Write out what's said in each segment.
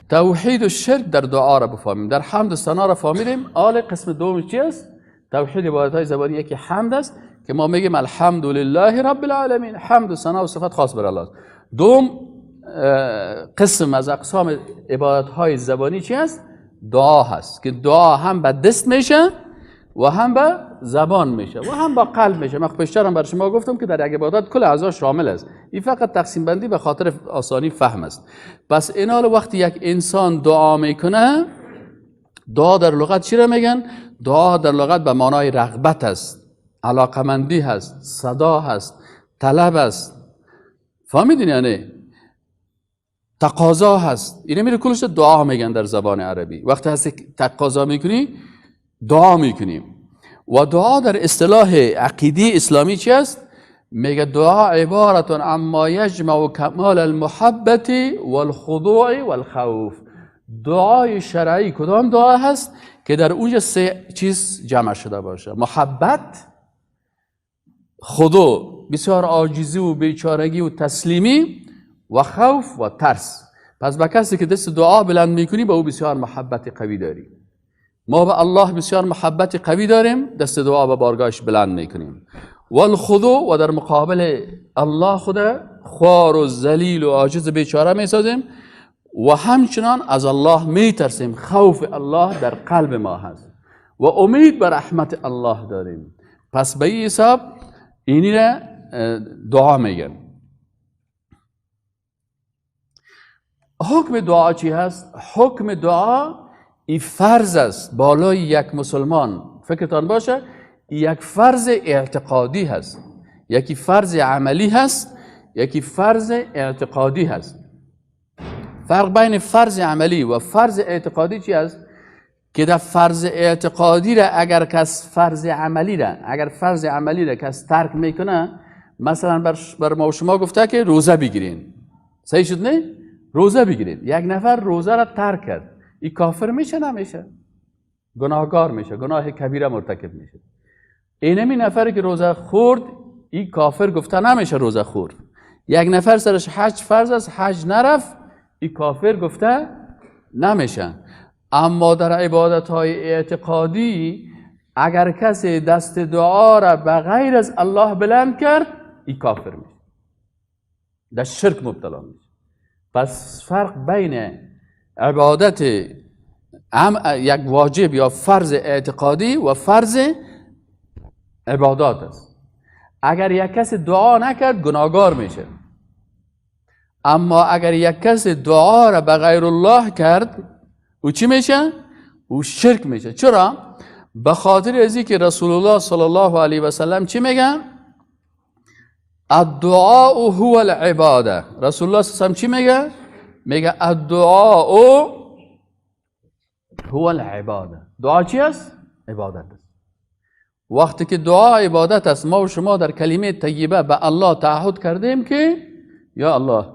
توحید و شرک در دعا را بفهمیم. در حمد و ثنا را فهمیدیم. آل قسم دوم چی است؟ توحید عبادت های زبانی یکی حمد است که ما میگیم الحمدلله رب العالمین، حمد و ثنا و صفت خاص بر الله است. دوم قسم از اقسام عبادت های زبانی چی است؟ دعا هست که دعا هم به دست میشه و هم به زبان میشه و هم با قلب میشه. من پیشترم بر شما گفتم که در یک عبادت کل اعضا شامل است. این فقط تقسیم بندی به خاطر آسانی فهم است. پس اینال وقتی یک انسان دعا میکنه، دعا در لغت چی را میگن؟ دعا در لغت به معنای رغبت است، علاقمندی هست، صدا هست، طلب است. فهمیدین؟ یعنی تقاضا هست. اینه میره کلش دعا میگن در زبان عربی. وقتی هست تقاضا میکنی دعا میکنیم. و دعا در اصطلاح عقیدی اسلامی چی است؟ میگه دعا عبارت عما یجمع کمال المحبت والخضوع والخوف. دعای شرعی کدام دعا هست که در اونجا سه چیز جمع شده باشه؟ محبت، خضوع، بسیار عاجزی و بیچارگی و تسلیمی، و خوف و ترس. پس با کسی که دست دعا بلند میکنی با او بسیار محبت قوی داری. ما به الله بسیار محبت قوی داریم، دست دعا به بارگاهش بلند میکنیم. والخضوع، و در مقابل الله خود خوار و ذلیل و عاجز بیچاره میسازیم و همچنان از الله میترسیم. خوف الله در قلب ما هست و امید بر رحمت الله داریم. پس به این حساب اینی را دعا میگن. حکم دعا چی هست؟ حکم دعا ای فرض است بالای یک مسلمان. فکرتان باشه یک فرض اعتقادی هست، یکی فرض عملی هست، یکی فرض اعتقادی هست. فرق بین فرض عملی و فرض اعتقادی چی است؟ که در فرض اعتقادی را اگر کس فرض عملی را اگر فرض عملی را کس ترک میکنه، مثلا بر ما و شما گفته که روزه بگیرین، صحیح شد نه؟ روزه بگیرین. یک نفر روزه را ترک کرد، این کافر میشه؟ نمیشه، گناهکار میشه، گناه کبیره مرتکب میشه. اینمی نفری که روزه خورد این کافر گفته نمیشه روزه خورد. یک نفر سرش حج فرض است، حج نرفت، این کافر گفته نمیشه. اما در عبادت های اعتقادی اگر کسی دست دعا را به غیر از الله بلند کرد، این کافر میشه، در شرک مبتلا میشه. پس فرق بین عبادت یک واجب یا فرض اعتقادی و فرض عبادات است. اگر یک کسی دعا نکرد گناهگار میشه، اما اگر یک کسی دعا را به غیر الله کرد او چی میشه؟ او شرک میشه. چرا؟ به خاطر از که رسول الله صلی الله علیه و سلم چی میگه؟ الدعاء هو العباده. رسول الله صلی الله علیه و سلم چی میگه؟ میگه الدعاء هو العباده. دعا چی است؟ عبادت است. وقتی که دعا عبادت است، ما و شما در کلمه طیبه به الله تعهد کردیم که یا الله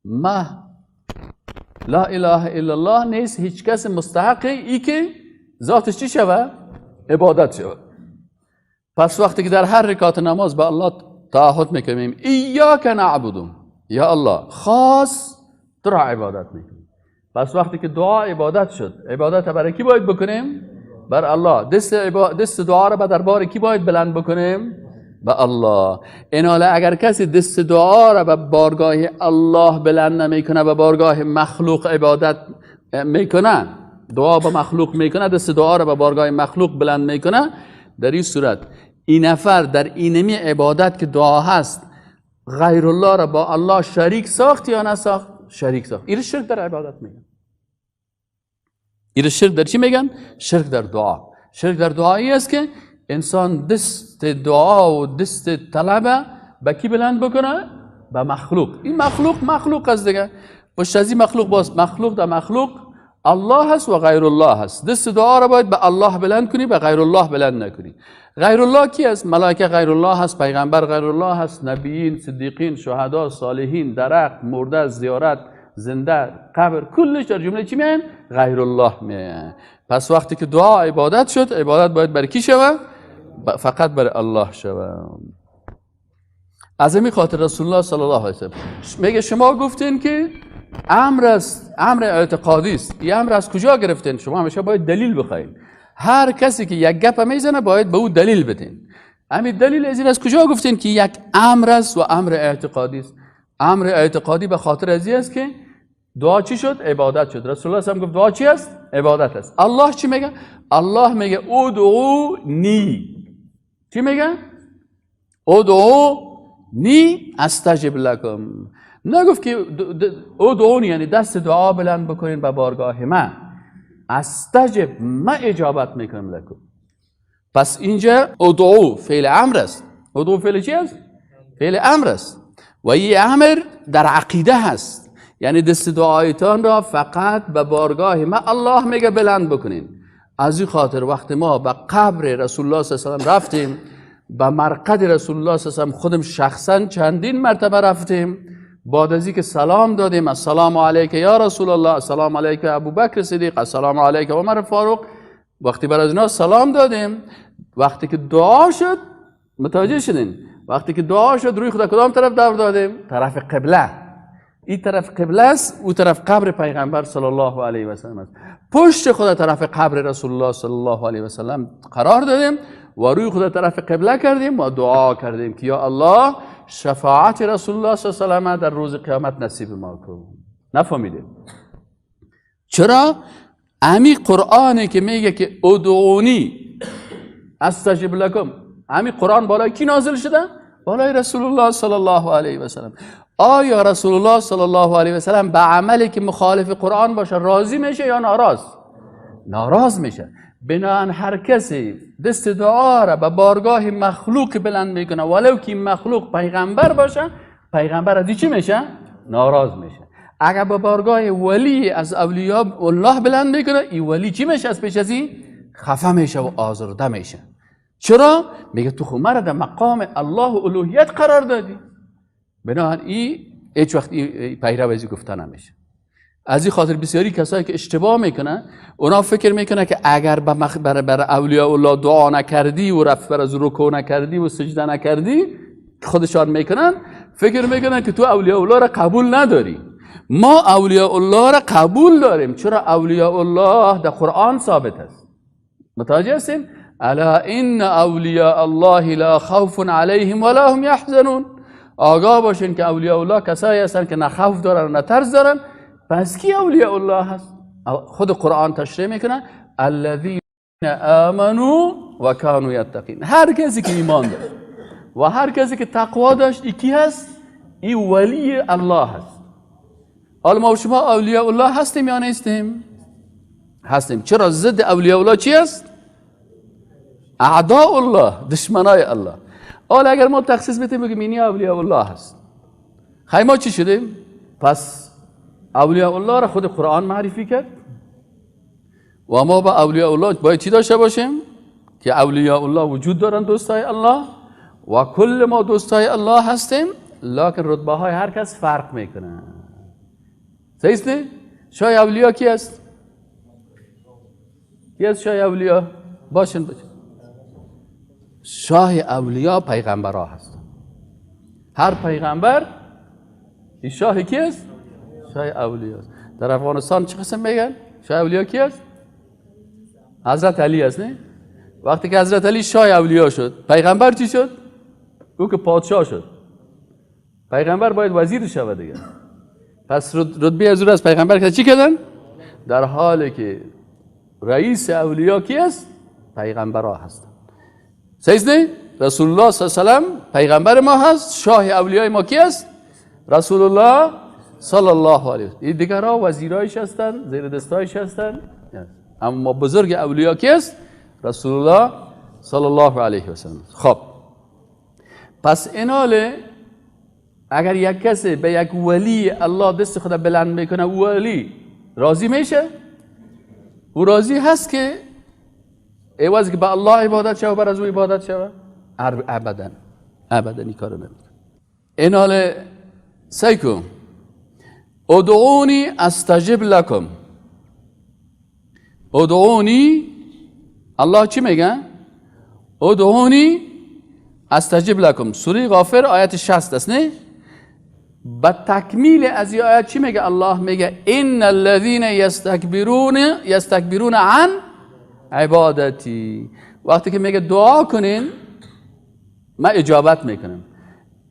ما لا اله الا الله نیست هیچ کس مستحق ای که ذاتش چی شوه؟ عبادت شوه. پس وقتی که در هر رکعت نماز به الله تعهد میکنیم ایاک نعبد، یا الله خاص تو را عبادت میکنیم. پس وقتی که دعا عبادت شد، عبادت برای کی باید بکنیم؟ بر الله. دست دعا را به دربار کی باید بلند بکنیم؟ به الله. ایناله اگر کسی دست دعا را به بارگاه الله بلند نمیکنه، به بارگاه مخلوق عبادت میکنه، دعا به مخلوق میکنه، دست دعا را به بارگاه مخلوق بلند میکنه، در این صورت این نفر در اینمی عبادت که دعا هست غیر الله را با الله شریک ساخت یا نساخت؟ شریک ساخت. این شرک در عبادت میگن. این شرک در چی میگن؟ شرک در دعا. شرک در دعایی است که انسان دست دعا و دست طلبه به کی بلند بکنه؟ به مخلوق. این مخلوق مخلوق است دیگه. پشت از این مخلوق باز مخلوق در مخلوق الله هست و غیر الله هست. دست دعا را باید به الله بلند کنی، به غیر الله بلند نکنی. غیر الله کی است؟ ملائکه غیر الله هست، پیغمبر غیر الله هست، نبیین، صدیقین، شهدا، صالحین، درخت، مرده، زیارت، زنده، قبر، کلش در جمله چی میان؟ غیر الله میان. پس وقتی که دعا عبادت شد، عبادت باید بر کی شود؟ فقط بر الله شود. از این خاطر رسول الله صلی الله علیه و سلم میگه شما گفتین که امر است، امر اعتقادی است. این امر از کجا گرفتین؟ شما همیشه باید دلیل بخواین. هر کسی که یک گپ میزنه باید به او دلیل بدین. همین دلیل از این از کجا گفتین که یک امر است و امر اعتقادی است؟ امر اعتقادی به خاطر از این است که دعا چی شد؟ عبادت شد. رسول الله هم گفت دعا چی است؟ عبادت است. الله چی میگه؟ الله میگه ادعونی. چی میگه؟ ادعونی استجب لکم. نگفت که ادعونی یعنی دست دعا بلند بکنین به بارگاه من، استجب من اجابت میکنم لکم. پس اینجا ادعو فعل امر است. ادعو فعل چی است؟ فعل امر است و این امر در عقیده هست، یعنی دست دعایتان را فقط به بارگاه ما الله میگه بلند بکنین. از این خاطر وقت ما به قبر رسول الله صلی الله علیه و سلم رفتیم، به مرقد رسول الله صلی الله علیه و سلم خودم شخصا چندین مرتبه رفتیم، بعد از اینکه سلام دادیم، السلام علیک یا رسول الله، السلام علیک ابوبکر صدیق، السلام علیک عمر فاروق، وقتی بر از اینا سلام دادیم، وقتی که دعا شد، متوجه شدین، وقتی که دعا شد روی خدا کدام طرف دور دادیم؟ طرف قبله. این طرف قبله است، او طرف قبر پیغمبر صلی الله علیه و سلم است. پشت خدا طرف قبر رسول الله صلی الله علیه و سلم قرار دادیم و روی خدا طرف قبله کردیم و دعا کردیم که یا الله شفاعت رسول الله صلی الله علیه و سلم در روز قیامت نصیب ما کن. نفهمیدیم چرا؟ امی قرآنی که میگه که ادعونی استجب لکم، امی قرآن بالای کی نازل شده؟ بالای رسول الله صلی الله علیه و سلم. آیا رسول الله صلی الله علیه و سلم به عملی که مخالف قرآن باشه راضی میشه یا ناراض؟ ناراض میشه. بنابراین هر کسی دست دعا را به بارگاه مخلوق بلند میکنه، ولو که مخلوق پیغمبر باشه، پیغمبر از چی میشه؟ ناراض میشه. اگر به بارگاه ولی از اولیاء الله بلند میکنه، این ولی چی میشه؟ از پیش از این خفه میشه و آزرده میشه. چرا؟ میگه تو خو مرا در مقام الله و الوهیت قرار دادی. بنابراین این هیچ وقت پیرو از گفته نمیشه. از این خاطر بسیاری کسایی که اشتباه میکنن، اونا فکر میکنن که اگر بر اولیاء الله دعا نکردی و رفت بر از رکوع نکردی و سجده نکردی، خودشان میکنن، فکر میکنن که تو اولیاء الله را قبول نداری. ما اولیاء الله را قبول داریم. چرا؟ اولیاء الله در قرآن ثابت است. متوجه هستین؟ الا ان اولیاء الله لا خوف علیهم ولا هم یحزنون. آگاه باشین که اولیاء الله کسایی هستند که نه خوف دارن و نه ترس دارن. پس کی اولیاء الله هست؟ خود قرآن تشریح میکنه الذین آمنوا و کانوا یتقین. هر کسی که ایمان داشت و هر کسی که تقوا داشت، ای کی هست؟ ای ولی الله هست. حالا ما و شما اولیاء الله هستیم یا نیستیم؟ هستیم. چرا ضد اولیاء الله چی است؟ اعداء الله، دشمنای الله. حالا اگر ما تخصیص بدیم بگیم اینی اولیاء الله هست، خیلی ما چی شدیم؟ پس اولیاء الله را خود قرآن معرفی کرد و ما با اولیاء الله باید چی داشته باشیم؟ که اولیاء الله وجود دارن، دوستای الله، و کل ما دوستای الله هستیم، لکن رتبه های هر کس فرق میکنه. صحیح است؟ شاه اولیا کی است؟ کی است شاه اولیا؟ باشن باشن. شاه اولیا پیغمبرها هست. هر پیغمبر شاه کی است؟ شاه اولیا است. در افغانستان چه قسم میگن؟ شاه اولیا کی است؟ حضرت علی است، نه؟ وقتی که حضرت علی شاه اولیا شد، پیغمبر چی شد؟ او که پادشاه شد. پیغمبر باید وزیر شود دیگه. پس رتبه از او از پیغمبر که چی کردن؟ در حالی که رئیس اولیا کی است؟ پیغمبرها هستند. صحیح نه؟ رسول الله صلی الله علیه و سلم پیغمبر ما هست، شاه اولیای ما کی است؟ رسول الله صلی الله علیه و سلم. این دیگرها وزیرایش هستند، زیر دستایش هستند. اما بزرگ اولیا کی است؟ رسول الله صلی الله علیه و سلم. خب پس ایناله اگر یک کسی به یک ولی الله دست خدا بلند میکنه، ولی راضی میشه؟ او راضی هست که عوض که به الله عبادت شوه بر از او عبادت شوه؟ ابدا ابدا این کارو نمیکنه. ایناله سیکو ادعونی استجب لکم. ادعونی، الله چی میگه؟ ادعونی استجب لکم. سوره غافر آیت 60 است، نه؟ به تکمیل از این آیت چی میگه الله؟ میگه ان الذين یستکبرون عن عبادتی. وقتی که میگه دعا کنین من اجابت میکنم،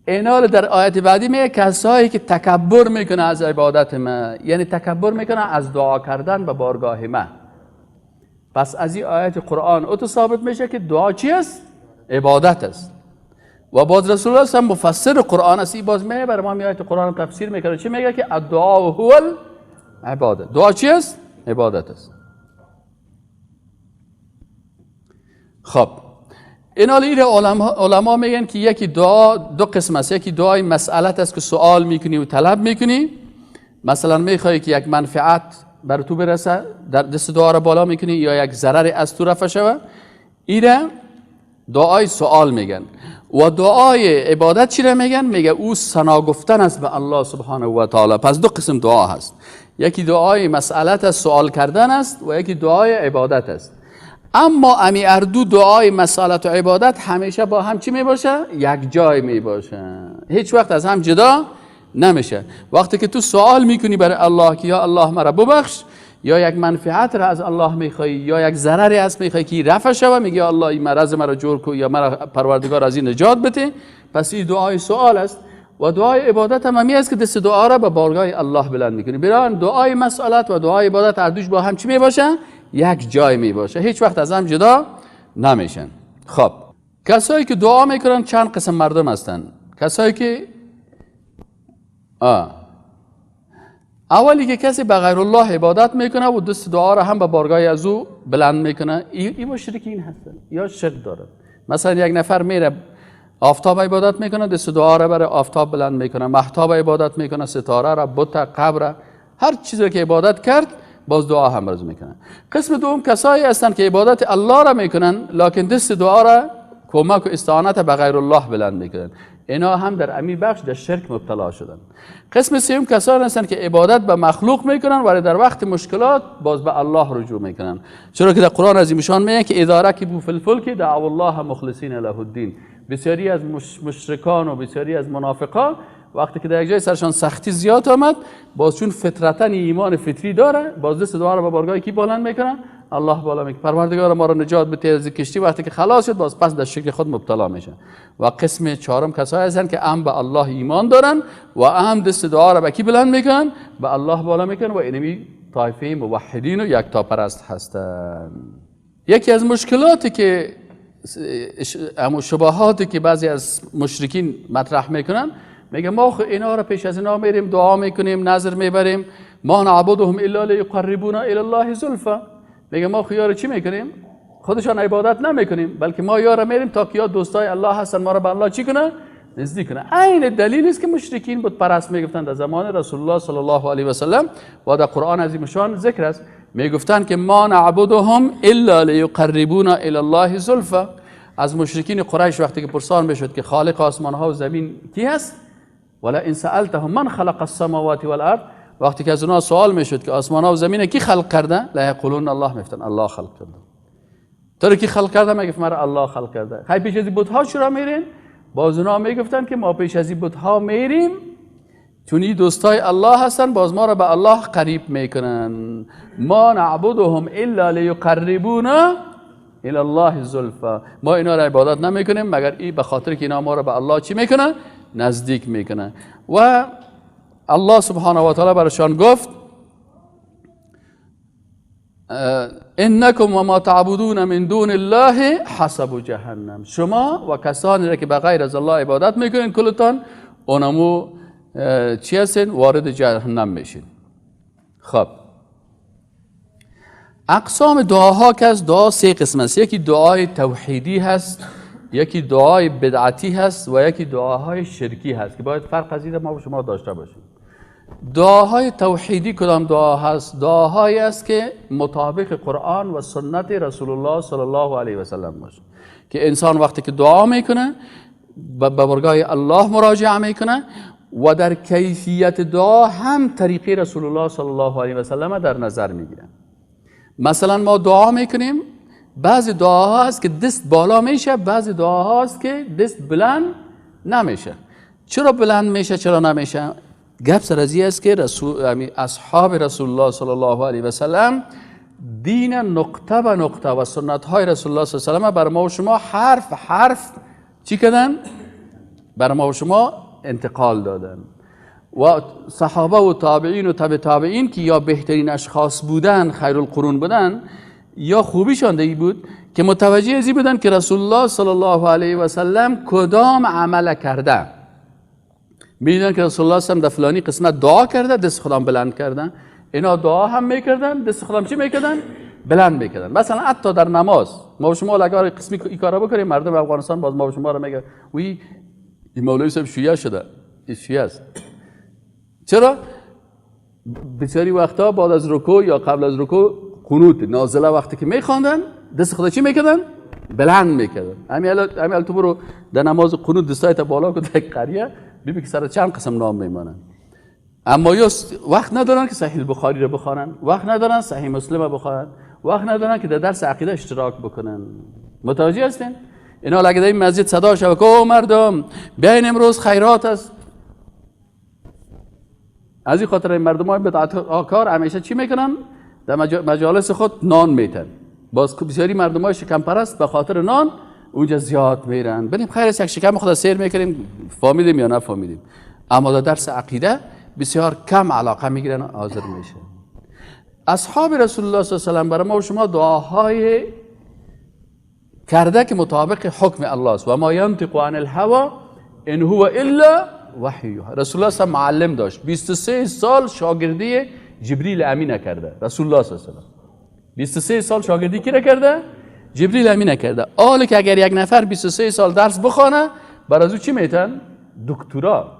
اینا در آیت بعدی میگه کسایی که تکبر میکنه از عبادت من، یعنی تکبر میکنه از دعا کردن به بارگاه من. پس از این آیت قرآن اوتو ثابت میشه که دعا چی است؟ عبادت است. و باز رسول الله هم مفسر قرآن است، این باز میه برای ما آیت قرآن تفسیر میکنه. چی میگه؟ که الدعاء هو العباده. دعا چی است؟ عبادت است. خب اینا ایره علما میگن که یکی دعا دو قسم است. یکی دعای مسئلت است که سوال میکنی و طلب میکنی، مثلا میخوای که یک منفعت بر تو برسه، در دست دعا را بالا میکنی، یا یک ضرر از تو رفع شوه، ایره دعای سوال میگن. و دعای عبادت چی را میگن؟ میگه او ثنا گفتن است به الله سبحانه و تعالی. پس دو قسم دعا هست، یکی دعای مسئلت است، سوال کردن است، و یکی دعای عبادت است. اما امی اردو دعای مسئلت و عبادت همیشه با هم چی میباشه؟ یک جای میباشه، هیچ وقت از هم جدا نمیشه. وقتی که تو سوال میکنی برای الله که یا الله مرا ببخش، یا یک منفعت را از الله میخوای، یا یک ضرری از میخوای که رفع شوه، میگی یا الله این مرض مرا جور کو، یا مرا پروردگار از این نجات بده. پس این دعای سوال است. و دعای عبادت هم همی است که دست دعا را به بارگاه الله بلند میکنی. برای دعای مسئلت و دعای عبادت اردوش با هم چی میباشه؟ یک جای میباشه، هیچ وقت از هم جدا نمیشن. خب کسایی که دعا میکنن چند قسم مردم هستن. کسایی که اولی که کسی به غیر الله عبادت میکنه و دست دعا را هم به بارگاه از او بلند میکنه، این مشرکین هستن یا شرک دارن. مثلا یک نفر میره آفتاب عبادت میکنه، دست دعا را برای آفتاب بلند میکنه، مهتاب عبادت میکنه، ستاره را، بت، قبر، هر چیزی که عبادت کرد باز دعا هم برز میکنن. قسم دوم کسایی هستند که عبادت الله را میکنن، لکن دست دعا را کمک و استعانت به غیر الله بلند میکنن. اینا هم در امی بخش در شرک مبتلا شدن. قسم سوم کسانی هستند که عبادت به مخلوق میکنن ولی در وقت مشکلات باز به الله رجوع میکنن. چرا که در قرآن از ایشان میگه که اذا رکبوا فی الفلک دعوا الله مخلصین له الدین. بسیاری از مشرکان و بسیاری از منافقان وقتی که در یک جای سرشان سختی زیاد آمد، باز چون فطرتاً ایمان فطری داره، باز دست دعا رو به بارگاه کی بلند میکنن؟ الله بالا میکنه. پروردگار ما رو نجات بده از کشتی. وقتی که خلاص شد باز پس در شرک خود مبتلا میشن. و قسم چهارم کسایی هستن که هم به الله ایمان دارن و هم دست دعا رو به کی بلند میکنن؟ به الله بالا میکنن و اینمی طایفه موحدین و یکتاپرست هستن. یکی از مشکلاتی که شبهاتی که بعضی از مشرکین مطرح میکنن، میگه ما خو اینا رو پیش از اینا میریم دعا میکنیم، نذر میبریم، ما نعبدهم الا لیقربونا الی الله زلفا. میگه ما خو یارو چی میکنیم؟ خودشان عبادت نمیکنیم، بلکه ما یارو میریم تا که یا دوستای الله هستن ما رو به الله چی کنه؟ نزدیک کنه. عین دلیل است که مشرکین بت پرست میگفتن در زمان رسول الله صلی الله علیه و سلم و در قرآن از ایشان ذکر است، میگفتن که ما نعبدهم الا لیقربونا الی الله زلفا. از مشرکین قریش وقتی که پرسان میشد که خالق آسمان ها و زمین کی هست، ولا ان سالتهم من خلق السماوات والارض، وقتی که از اونها سوال میشد که آسمان ها و زمین کی خلق کرده، لا یقولون الله، میگفتن الله خلق کرده. تو رو کی خلق کرده؟ میگفت مرا الله خلق کرده. خیلی پیش از این بت ها چرا میرین؟ باز اونها میگفتن که ما پیش از این بت ها میریم چون این دوستای الله هستن، باز ما را به الله قریب میکنن. ما نعبدهم الا لیقربونا الی الله زلفا. ما اینا را عبادت نمیکنیم مگر این به خاطر که اینا ما را به الله چی میکنن؟ نزدیک میکنن. و الله سبحانه و تعالی برشان گفت انکم و ما تعبدون من دون الله حسب جهنم. شما و کسانی را که به غیر از الله عبادت میکنین کلتان اونمو چی هستین؟ وارد جهنم میشین. خب اقسام دعاها که از دعا سه قسم است. یکی دعای توحیدی هست، یکی دعای بدعتی هست و یکی دعاهای شرکی هست که باید فرق از این ما و شما داشته باشیم. دعاهای توحیدی کدام دعا هست؟ دعاهایی است که مطابق قرآن و سنت رسول الله صلی الله علیه و سلم باشه، که انسان وقتی که دعا میکنه به بارگاه الله مراجعه میکنه و در کیفیت دعا هم طریقه رسول الله صلی الله علیه و سلم در نظر میگیره. مثلا ما دعا میکنیم، بعضی دعاها هست که دست بالا میشه، بعضی دعاها هست که دست بلند نمیشه. چرا بلند میشه چرا نمیشه؟ گپ سر از این است که اصحاب رسول الله صلی الله علیه و سلم دین نقطه به نقطه و سنت های رسول الله صلی الله علیه و سلم بر ما و شما حرف حرف چی کردن؟ بر ما و شما انتقال دادن. و صحابه و تابعین و تبع تابعین که یا بهترین اشخاص بودن، خیر القرون بودن، یا خوبیشان دی بود که متوجه ازی بودن که رسول الله صلی الله علیه و سلم کدام عمل کرده. میدیدن که رسول الله صلی الله علیه و سلم در فلانی قسمت دعا کرده، دست خودم بلند کردن. اینا دعا هم میکردن، دست خودم چی میکردن؟ بلند میکردن. مثلا حتی در نماز ما و شما اگر قسمی این کارا بکنیم، مردم افغانستان باز ما و شما رو میگه وی این مولوی صاحب شیعه شده، این شیعه است. چرا؟ بسیاری وقتا بعد از رکوع یا قبل از رکوع قنوت نازله وقتی که میخواندن دست خدا چی میکردن؟ بلند میکردن. همین تو برو در نماز قنوت دستایت بالا کن در قریه ببین که سر چند قسم نام میمانن. اما یا وقت ندارن که صحیح بخاری رو بخوانن، وقت ندارن صحیح مسلم رو بخوانن، وقت ندارن که در درس عقیده اشتراک بکنن. متوجه هستین؟ اینا اگه در این مسجد صدا شود که او مردم بیاین امروز خیرات است، از این خاطر این مردم های بدعت کار همیشه چی میکنن؟ در مجالس خود نان میتن. باز بسیاری مردم های شکم پرست به خاطر نان اونجا زیاد میرن. بریم خیر است، یک شکم خود سیر میکنیم، فهمیدیم یا نفهمیدیم. اما در درس عقیده بسیار کم علاقه میگیرن، حاضر میشه. اصحاب رسول الله صلی الله علیه و سلم برای ما و شما دعاهای کرده که مطابق حکم الله است. و ما ینطق عن الهوى ان هو الا وحی. رسول الله صلی الله علیه و معلم داشت، 23 سال شاگردی جبریل امین کرده. رسول الله صلی الله علیه و سلم 23 سال شاگردی کی کرده؟ جبریل امین کرده. حالا که اگر یک نفر 23 سال درس بخوانه، بر از او چی میتن؟ دکترا.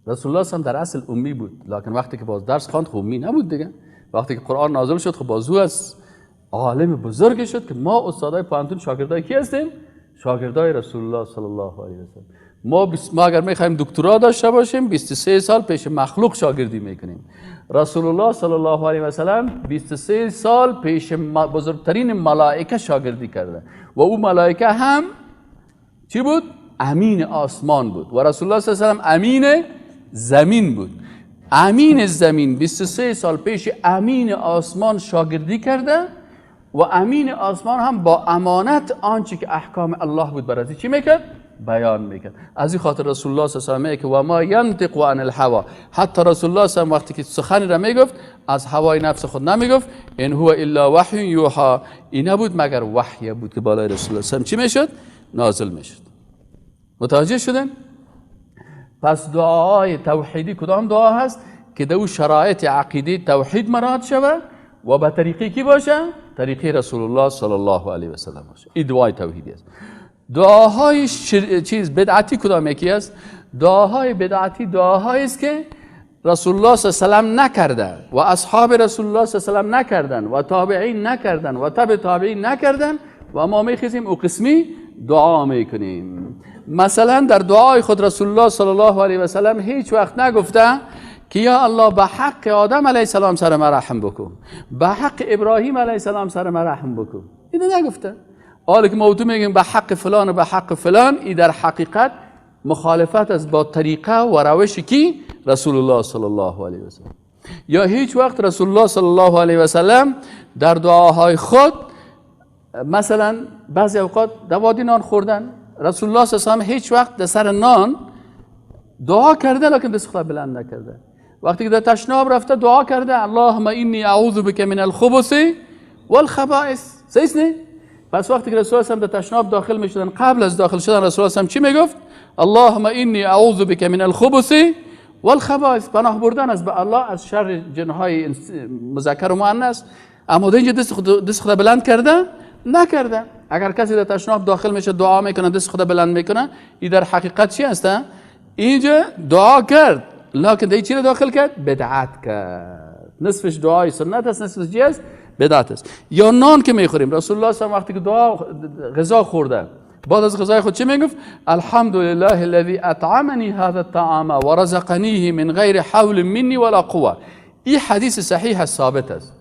رسول الله صلی الله علیه و در اصل امی بود، لکن وقتی که باز درس خواند خب امی نبود دیگه. وقتی که قرآن نازل شد خب باز او از عالم بزرگ شد که ما استادای پوهنتون شاگردای کی هستیم؟ شاگردای رسول الله صلی الله علیه و سلم. ما اگر میخوایم دکترا داشته باشیم 23 سال پیش مخلوق شاگردی میکنیم. رسول الله صلی الله علیه و سلم 23 سال پیش بزرگترین ملائکه شاگردی کرده و او ملائکه هم چی بود؟ امین آسمان بود و رسول الله صلی الله علیه و سلم امین زمین بود. امین زمین 23 سال پیش امین آسمان شاگردی کرده و امین آسمان هم با امانت آنچه که احکام الله بود برای چی میکرد؟ بیان میکرد. از این خاطر رسول الله صلی الله علیه و سلم که و ما ینطق عن الهوى، حتی رسول الله صلی الله علیه و وقتی که سخنی را میگفت از هوای نفس خود نمیگفت، ان هو الا وحی یوحى، این نبود مگر وحی بود که بالای رسول الله صلی الله علیه و چی میشد؟ نازل میشد. متوجه شدن؟ پس دعای توحیدی کدام دعا هست که در شرایط عقیده توحید مراد شود و به طریقی کی باشه؟ طریقی رسول الله صلی الله علیه و سلم باشه. این دعای توحیدی است. دعاهای چیز بدعتی کدام یکی است؟ دعاهای بدعتی دعاهایی است که رسول الله صلی الله علیه و سلم نکرده و اصحاب رسول الله صلی الله علیه و سلم نکردن و تابعین نکردن و تبع تابعین نکردن و ما میخیزیم او قسمی دعا میکنیم. مثلا در دعای خود رسول الله صلی الله علیه و سلم هیچ وقت نگفته که یا الله به حق آدم علیه السلام سر ما رحم بکن، به حق ابراهیم علیه السلام سر ما رحم بکن. اینو نگفته. حالا که ما تو میگیم به حق فلان و به حق فلان، این در حقیقت مخالفت است با طریقه و روش کی؟ رسول الله صلی الله علیه و سلم. یا هیچ وقت رسول الله صلی الله علیه و سلم در دعاهای خود مثلا بعضی اوقات در وادی نان خوردن، رسول الله صلی الله علیه و سلم هیچ وقت در سر نان دعا کرده لکن دست خود بلند نکرده. وقتی که در تشناب رفته دعا کرده اللهم انی اعوذ بک من الخبث والخبائث. صحیح نه؟ پس وقتی که رسول الله صلی الله علیه و در تشناب داخل میشدن، قبل از داخل شدن رسول الله صلی الله علیه و چی میگفت؟ اللهم انی اعوذ بک من الخبث والخبائث. پناه بردن از به الله از شر جنهای مذکر و مؤنث. اما اینجا دست خود بلند کرده نکرده. اگر کسی در تشناب داخل میشه دعا میکنه دست خود بلند میکنه، این در حقیقت چی هست؟ اینجا دعا کرد لکن دیگه چی رو داخل کرد؟ بدعت کرد. نصفش دعای سنت است، نصفش چی است؟ بدعت است. یا نان که میخوریم، رسول الله صلی الله علیه و وقتی که دعا غذا خورده بعد از غذای خود چی میگفت؟ الحمدلله الذي اطعمني هذا الطعام ورزقنيه من غیر حول مني ولا قوه. این حدیث صحیح ثابت است.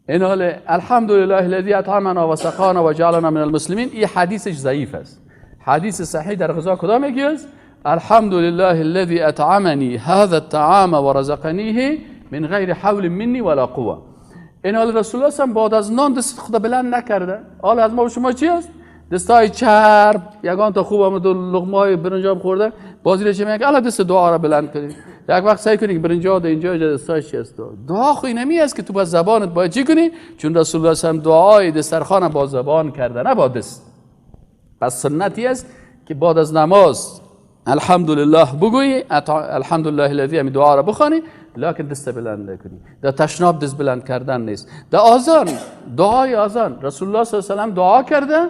این حال الحمدلله الذي اطعمنا وسقانا وجعلنا من المسلمین، این حدیثش ضعیف است. حدیث صحیح در غذا کدام یکی است؟ الحمد لله الذي اطعمني هذا الطعام ورزقنيه من غیر حول مني ولا قوه. این حال رسول الله هم بعد از نان دست خدا بلند نکرده. حال از ما و شما چی است؟ دستای چرب یگان تا خوب هم دو لقمه برنج خورده، بازی رو چه میگه؟ الا دست دعا را بلند کنید. یک وقت سعی کنید برنج ها اینجا دستای چی است؟ دعا خو اینمی است که تو با زبانت باید چی کنی؟ چون رسول الله صلی الله علیه و دعای دسترخوان با زبان کرده، نه با دست. پس سنتی است که بعد از نماز الحمدلله بگویی، الحمدلله الذی، همی دعا را بخوانی، لکن دست بلند نکنی. در تشناب دست بلند کردن نیست. در آذان، دعای آذان رسول الله صلی الله علیه و سلم دعا کرده،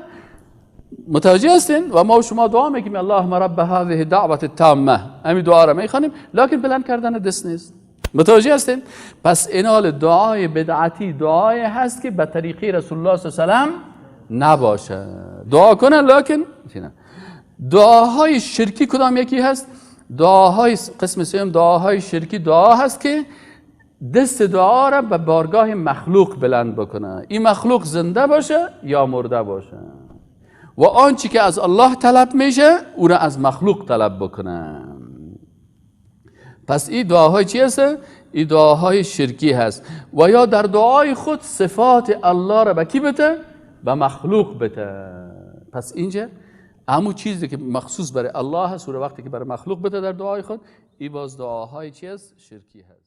متوجه هستین؟ و ما و شما دعا میکنیم اللهم رب هذه الدعوة التامه، همین دعا را میخوانیم، لکن بلند کردن دست نیست. متوجه هستین؟ پس این حال دعای بدعتی دعای هست که به طریقه رسول الله صلی الله علیه و سلم نباشه. دعا کنه لکن دعاهای شرکی کدام یکی هست؟ دعاهای قسم سوم دعاهای شرکی دعا هست که دست دعا را به بارگاه مخلوق بلند بکنه. این مخلوق زنده باشه یا مرده باشه، و آنچه که از الله طلب میشه او را از مخلوق طلب بکنه. پس این دعاهای چی هست؟ این دعاهای شرکی هست. و یا در دعای خود صفات الله را به کی بده؟ به مخلوق بده. پس اینجا همون چیزی که مخصوص برای الله هست و وقتی که برای مخلوق بده در دعای خود، این باز دعاهای چی هست؟ شرکی هست.